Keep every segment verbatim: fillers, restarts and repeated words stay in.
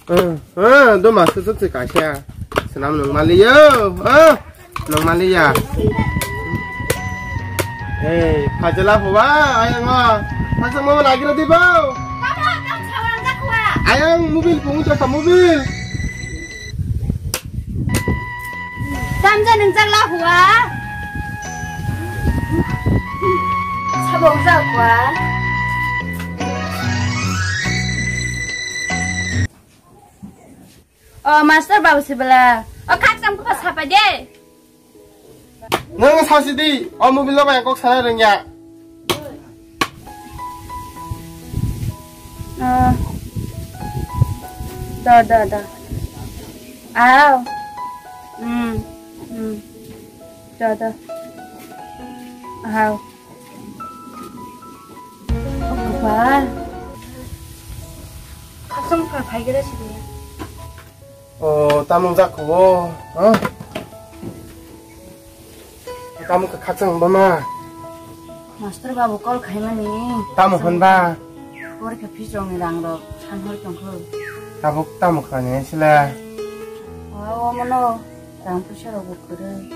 Eh, eh, do master tu si kaisa. Senam nung maliyo. Eh, nung maliya. Eh, phajala huwa, ayang o. Phasa mo lagi rodi bo. Ayang mobil pungu chaka mobil. Tamja nung chak la huwa. Sabo ungsa huwa. O master babu sibala. O khakchang ko sapa de. Nang sasi di. O mobil lo ba kok sana rengya. Ah. Da, da, da. Aw. Hmm. Hmm. Da, da. Aw. Oh, kapal. Khasong pha phai gere sidi. O, tamo jak kho, ha? Tamo kha khakchang ba ma? Master babu call khaimani. Tamo hwn ba? Porikha fees rokni rang rok san hor tongkho. Tabuk tamo khlai nai sila? O, omono rang puisa rok bo kwrwi.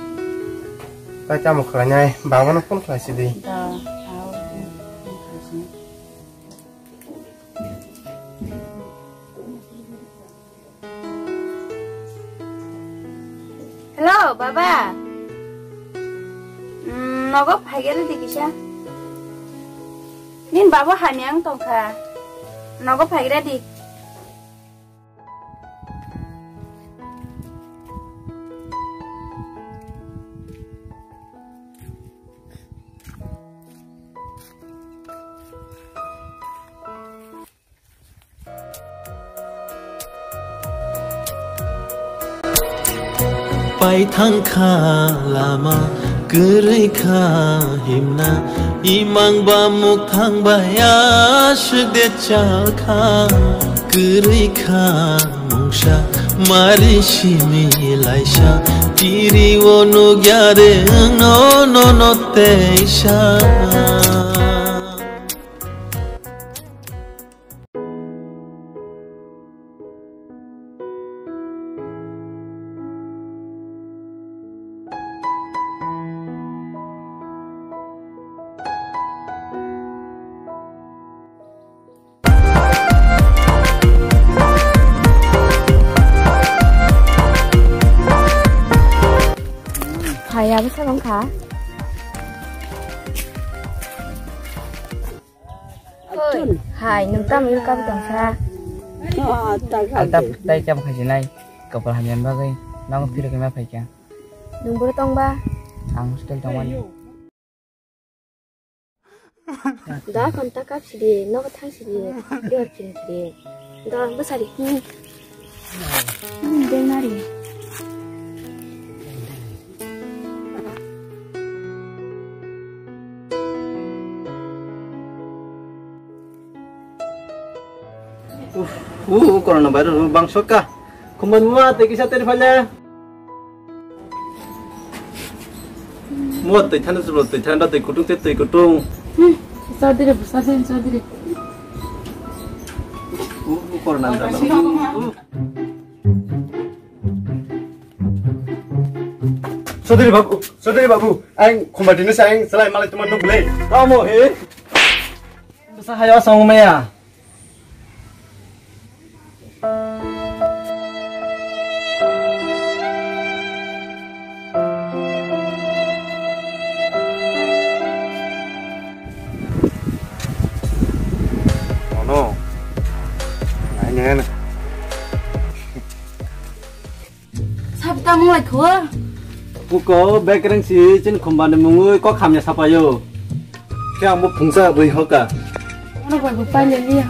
Tai tamo khlai nai? Babano phone khlai sidi. Da, ao, phone khlai sini. Hello, baba. Mm, nogo phaigere di kisa. Nin babo hamya wng tongkha. Nogo phaigere di. Pai thang kha lama kwrwi kha himna, imang ba muk thang ba aswk de chal kha kwrwi kha mungsa mari simi laisa tiri o nugya re no no no teisa. Hai, abo sa wngkha. Oi, hai, nwng tamo wngwi kabwi tongsa? Alta tai cham khasinai, kapal hamya bagwi, nogo phirok ma phaikha. Nwng boro tongba? Ang hostel tongmani. Da, konta kap sidi, nogo thang sidi, dior ching sidi. Da, bwsari. Hmm. Hmm, denari. Uf, uh, corona virus bang sokka. Khumban mua tei kisa teri phaile. Mua tei thani chulo tei thani tei kutung tei tei kutung. Hmm, sadire, sadire, sadire. Uh, uh, corona. Uh. Chaudhary babu, Chaudhary babu, ang khumba dino sa ang salai malai tumar nuk le. Tamo he? Bwsa hayo asong maya. Ono. Nai nai. Sabta munglai kho. Buko bekereng si chin khumba ni mungwi kok hamya sapayo. Khe ang bo phungsa bui hoka. Ono bai bo paile liya.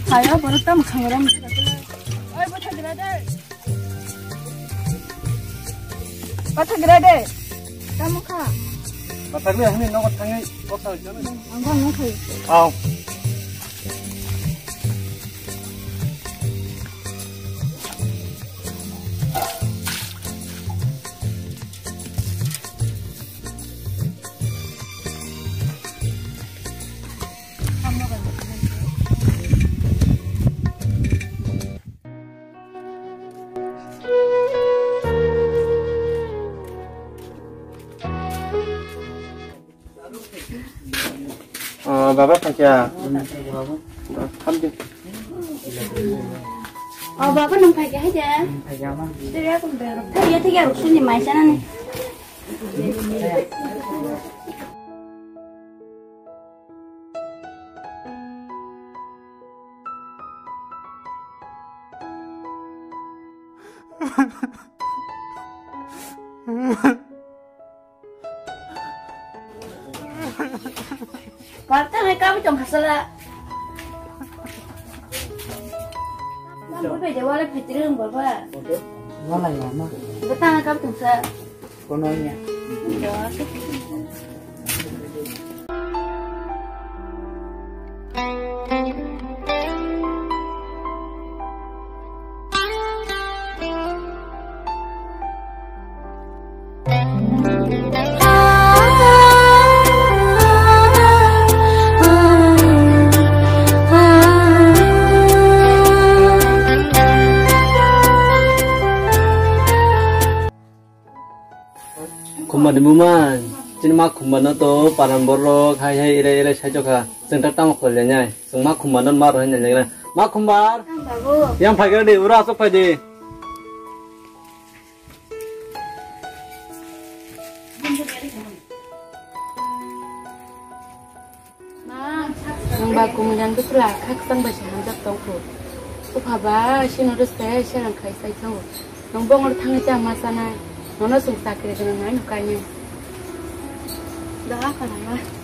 Hayo, borok tamo khango ram. Pathak gra de. Tamo kha? Pathak le hini nogo thangwi kok sa jana. Ang bang no khai. Aw. Oh, baba phaikya. Hamdi. Oh, baba nung phaikya hai de. Phaikya ma. Tiri aku berok. Tiri ya tiga ruksun di mai sana ni. Kar ta hai kabu tong khasala. Nang bui bai de wala fitri rung baba. Wala ya ma. Bata hai kabu tong sa. Kono ya. Khumbar ni buma, chini ma khumbar no to paran borok hai hai ere ere sai chokha. Chwng ta tamo khol ya nyai. Chwng ma khumbar no ma rohai nyai. Ma khumbar. Babu. Yang phai gadi, ura asok phai di. Ma, nwng ba kumui rang dukla, kha kwchang bai se hamjak tong kho. Bupha ba, sino rwste serang khai sai thango. Nwng bongor thangwi cha ma chanai. Nono chwng chakri gwnang nai nukani. Doha khanama.